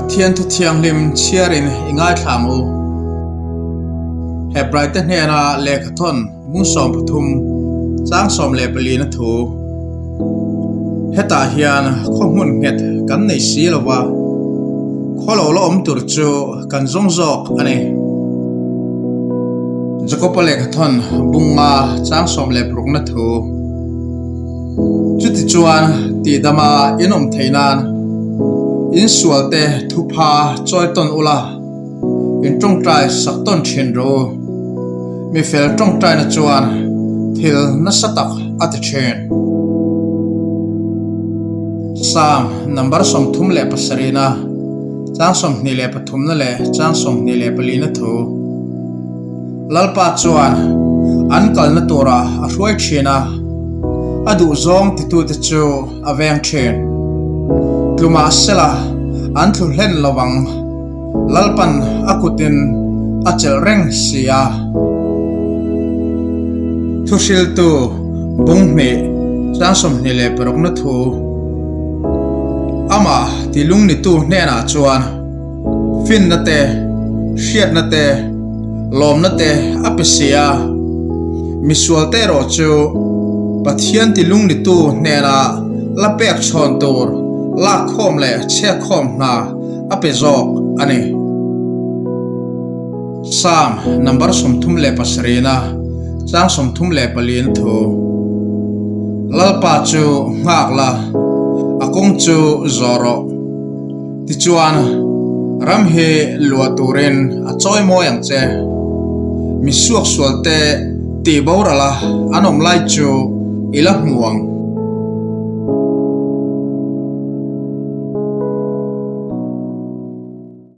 Pathian thu thianghlim chhiarin i ngaithla ang u. Hebraite hnena lehkhathawn bung 13 chang 14 a thu. Hetah hian khaw hmun nghet kan nei si lo va, khaw lo la awm tur chu kan zawng zawk a ni. Jakob-a lehkhathawn bunga chang 16 na thu. Chutichuan, tihdama in awm theih nan insualte thupha chawi tawn ula, in tawngtai sak tawn thin rawh u. Mi fel tawngtaina chuan thil nasa tak a ti thin. Psalm number 37 na, chang 23 na leh chang 24 na thu. Lalpa chuan an kalna turah a hruai thin a, a duhzawng titute chu a veng thin. Tlumah sela an thlu hlen lo ang, Lalpan a kutin a chelh reng si a. Thuhriltu Bunghnih chang 26 na thu Amah tilungnitu hnenah chuan, Finna te, hriatna te, lawmna te a pe si a. Misualte erawh chu Pathian tilungnitu hnena la pek chhawn tur lakkhawm leh chhiatkhawm hna a pe zawk a ni. Psalm number 37 na chang 34 na thu, Lalpa chu nghak la, a kawng chu zawh rawh. Tichuan, ram hi luah turin a chawi mawi ang che. Mi suaksualte tih borala an awm lai chu i la hmu ang.